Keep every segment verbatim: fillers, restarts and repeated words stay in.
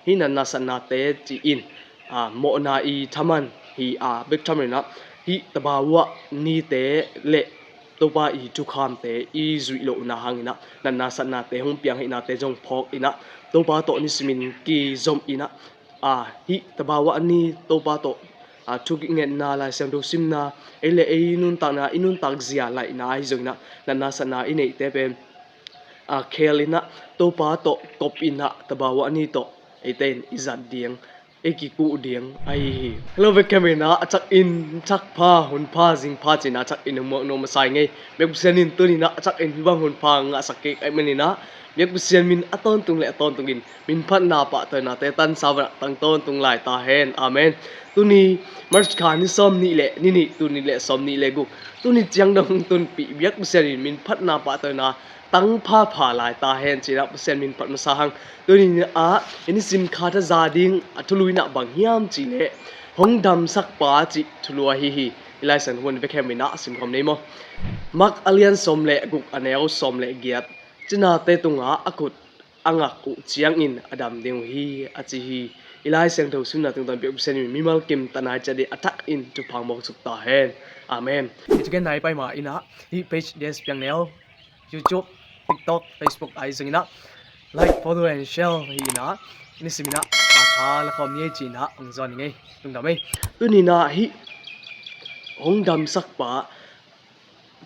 Hih natna satnate ci-in, a, mawhna i thaman hi a, bek thaman inah hih tabawa nite le Topa i thukhamte i zuih lohna hanginah natna satnate hong piang hihnate zong phawk inah Topa tawh nisimin kizom inah, a, hih tabawa ni Topa tawh, a, thungetna Lai Siangtho simna, ei le ei nuntakna, i nuntak zia laihna ahi zonginah natna satna i neihte pen, a, khel inah Topa tawh kop inah tabawa ni tawh eite in i zat ding, i kikuh ding ahi hi. Hello, vekhem inah a thak in thak pha, hun pha, zing pha cinah a thak in muak nuam a sai ngei. Biak Pasian in tuninah a thak in hibang hun pha ngahsak kik ahih maninah Biak Pasian min a tawntung le a tawntungin min phatna pahtawinate tansa vanah tang tawntung lai ta hen. Amen. Tuni March kha ni sawm nih le ni nih, tuni le sawm nih le guk, tuni ciang dong tunpih Biak Pasian in min phatna pahtawina tang phapha lai ta hen cinah Pasian min phat masa hang. Tuni ah i nisim kha thaza ding a thulu inah bang hiam cihleh hong damsak pa cih thulu ahi hi. I Lai Siangtho hun vekhem inah simkhawm ni maw? Mark a lian sawm le guk, a neu sawm le giat. Cinate tungah a khut a ngak uh ciangin a dam ding uh hi, a ci hi. I Lai Siangtho simna tungtawn Biak Pasian in mimal kim tanai ciat dih a thak in thupha mawk suk ta hen. Amen. Hi thugen nai pai ma inah hih page D S Piang Neu, YouTube, TikTok, Facebook ahi zonginah like, follow and share hi inah nisiminah kha kha lakhawm ni ei cinah hong zawn ni ngei. Tungdam ei. Tuninah hih hong damsak pa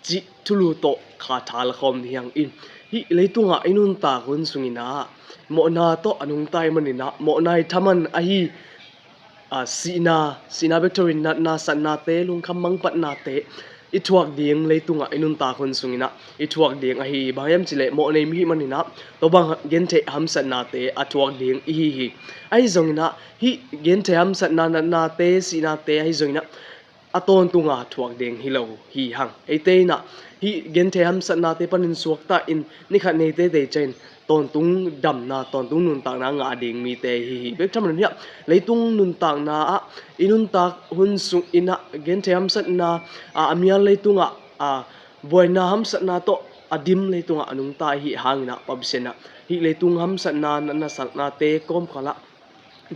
cih thulu tawh kha tha lakhawm ni hang in. Hih leitungah i nuntak hun sunginah mawhna tawh a nungta i maninah mawhna i thaman ahi, a, sihna, sihna bek thoin natna satnate, lungkham mangpatnate i thuak ding, leitungah i nuntak hun sunginah i thuak ding ahi. Bang hiam cihleh mawh nei mi hih maninah tua bang gentheih hamsatnate a thuak ding i hi hi. Ahi zonginah hih gentheih hamsatna, natnate, sihnate ahi zonginah a tawntunga thuak ding hi lo hi hang. Eite inah hih genthei hamsatnate panin suakta in nikhat neite teica in tawntung damna, tawntung nuntakna ngah ding mite hi hi. Bek thaman hiah leitung nuntakna ah i nuntak hun sung inah genthei hamsatna, a, a mial leitungah, a, buaina hamsatna tawh a dim leitungah a nungta i hih hanginah Pasian inah hih leitung hamsatna, natna satnate kawmkalah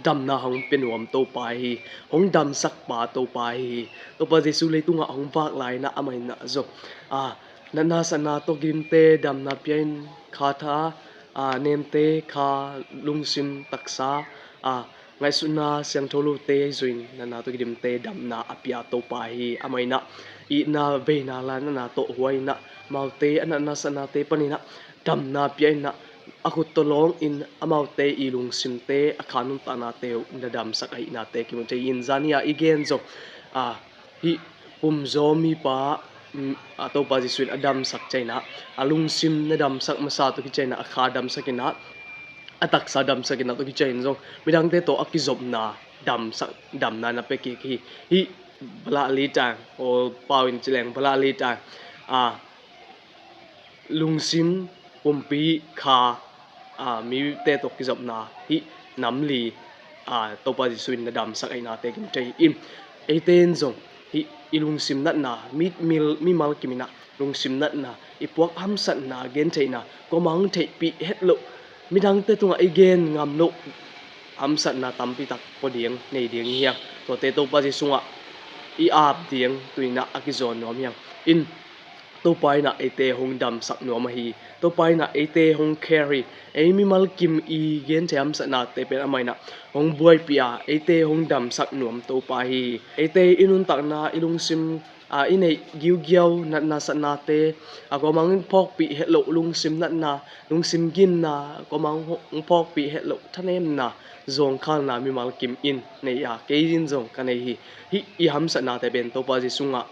damna hong pia nuam Topa hi, hong damsak pa Topa hi. Topa Jesu leitungah hong vak lai inah amah inah zong, a, natna satna tawh gidimte damna pia in, kha tha, a, nemte kha, lungsim taksa, a, ngaihsutna siangtho lote ahi zongin natna tawh gidimte damna a pia Topa hi. Amah inah itna veina la natna tawh huai inah amaute a natna satnate paninah damna pia inah a khut tawh lawngin amaute i lungsimte, a kha nuntaknate uh na damsak ahihnate kimu thei in. Zani-a i gen zong, a, hih pumzaw mipa, mm, a, Topa Jesu in a damsak cianginah a lungsim na damsak masa tawh kicianginah a kha damsak inah a taksa damsak inah tawh kiciangin zong midangte tawh a kizopna damsak, damna na pia kik hi. Hih balah litang, aw pau in cileng balah litang, a, lungsim, pumpi, kha, a, mite tawh kizopna hih nam li, a, Topa Jesu in na damsak ahihnate kimu thei in. Eite in zong hih i lungsim natna, mi, mil, mimal kim inah lungsim natna, i puak hamsatna, gentheihna, kuamah hong theihpih het loh, midangte tungah i gen ngam loh hamsatna tampi tak pua ding, nei ding hi hang. Tuate Topa Jesu sungah i ap ding tuninah a kizawn nuam hi hang. In Topa inah eite hong damsak nuam ahi. Topa inah eite hong care hi. Ei mimal kim i genthei hamsatnate pen amah inah hong buaipih a, eite hong damsak nuam Topa hi. Eite i nuntakna, i lungsim, a, i neih giugiau, natna satnate, a, kuamah hong phawkpih het loh lungsim natna, lungsim ginna, kuamah hong phawkpih het loh thanemna, zawngkhalna mimal kim in nei a, kei in zong ka nei hi. Hih i hamsatnate pen Topa Jesu sungah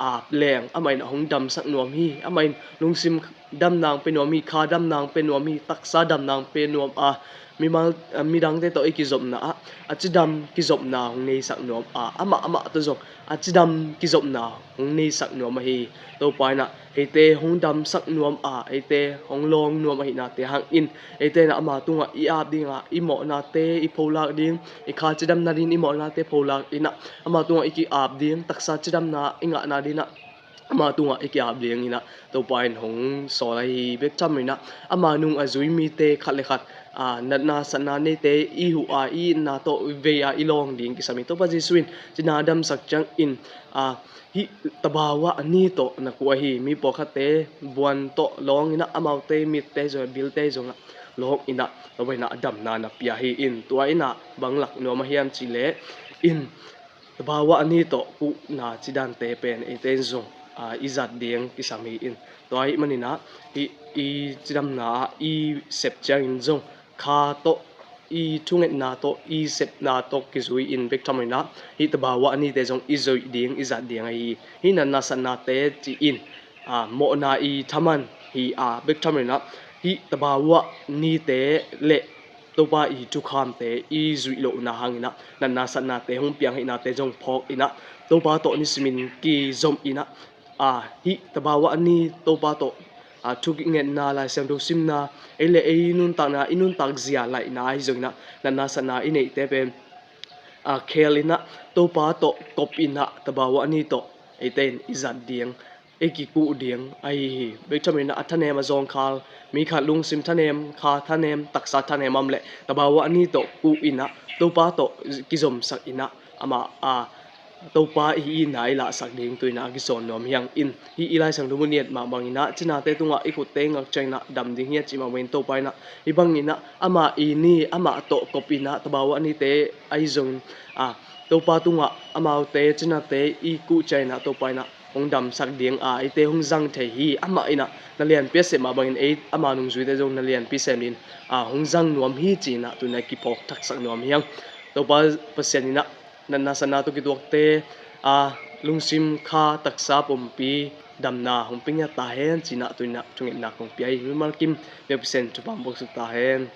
ap leng amah in hong damsak nuam hi. Amah in lungsim damna hong pia nuam hi, kha damna hong pia nuam hi, taksa damna hong pia nuam a, mimal, a, midangte tawh i kizopna ah a cidam kizopna hong neisak nuam a, amah amah tawh zong a cidam kizopna hong neisak nuam ahi. Topa inah eite hong damsak nuam a, eite hong lawng nuam ahihnate hangin eite inah ama tungah i ap dinga, i mawhnate i pholak ding, i kha cidamna dingin i mawhnate pholak inah ama tungah i ki-ap ding, taksa cidamna i ngahna dinginah ama tungah i ki-ap dingin ah Topa in hong sawl ahi hi. Bek tham loin ah ama nung a zui mite khat le khat, aa, natna satna neite i huh a, i itna tawh vei a i lawng ding kisam hi. Topa Jesuh in cina a damsak ciangin, aa, hih tabawa a ni tawh na kuh ahi hi. Mi pawlkhatte buan tawh lawngin ah amaute mitte zong, bilte zong ah lawngin ah Topa in ah damna na pia hi. In tua in ah bang lak nuam a hiam cih leh in tabawa a ni tawh kuhna cidante pen eite in zong, aa, i zat ding kisam hi. In tua ahih manin ah hih i cidamna ah i sep ciangin zong kha tawh, i thungetna tawh, i sepna tawh kizui-in bek tham loin ah hih tabawa a nite zong i zuih ding, i zat ding ahi hi. Hih natna satnate ci-in, aa, mawhna i thaman hi a, bek tham loin ah hih tabawa nite le Topa i thukhamte i zuih lohna hangin ah natna satnate hong piang hihnate zong phawkin ah Topa tawh nisimin kizom in ah, aa, hih tabawa a ni Topa tawh, aa, thungetna, Lai Siangtho simna, ei le ei nuntakna, i nuntak zia laihna ahi zongin ah natna satna i neihte pen, aa, khel in ah Topa tawh kop in ah tabawa a ni tawh eite in i zat ding, i kikuh ding ahi hi. Bek tham loin ah a thanem a zawngkhal, mi khat lungsim thanem, kha thanem, taksa thanem a om leh tabawa a ni tawh kuh in ah Topa tawh kizomsak in ah amah, aa, Topa i itna i lahsak ding tu-in ah a kisawn nuam hi hang. In hih i Lai Siangtho mu ngiat mah bangin ah cinate tungah i khutte ngak ciangin ah dam ding hi a cih mah bangin Topa in ah hih bangin ah amah i ni, amah tawh kop in ah tabawa a nite ahi zongin, aa, Topa tungah amaute cinate i kuh ciangin ah Topa in ah hong damsak ding a, eite hong zang thei hi. Amah in ah na lianpi a sep mah bangin ei ama nungzuite zong na lianpi sem in, aa, hong zang nuam hi ci-in ah tu-in ah kiphawk thaksak nuam hi hang. Topa Pasian in ah natna satna tawh kituakte, aa, lungsim, kha, taksa, pumpi damna hong pia ngiat ta hen ci-in ah tu-in ah thungetna kong pia hi. Mimal kim biakpiakna thupha hong buaksuk ta hen.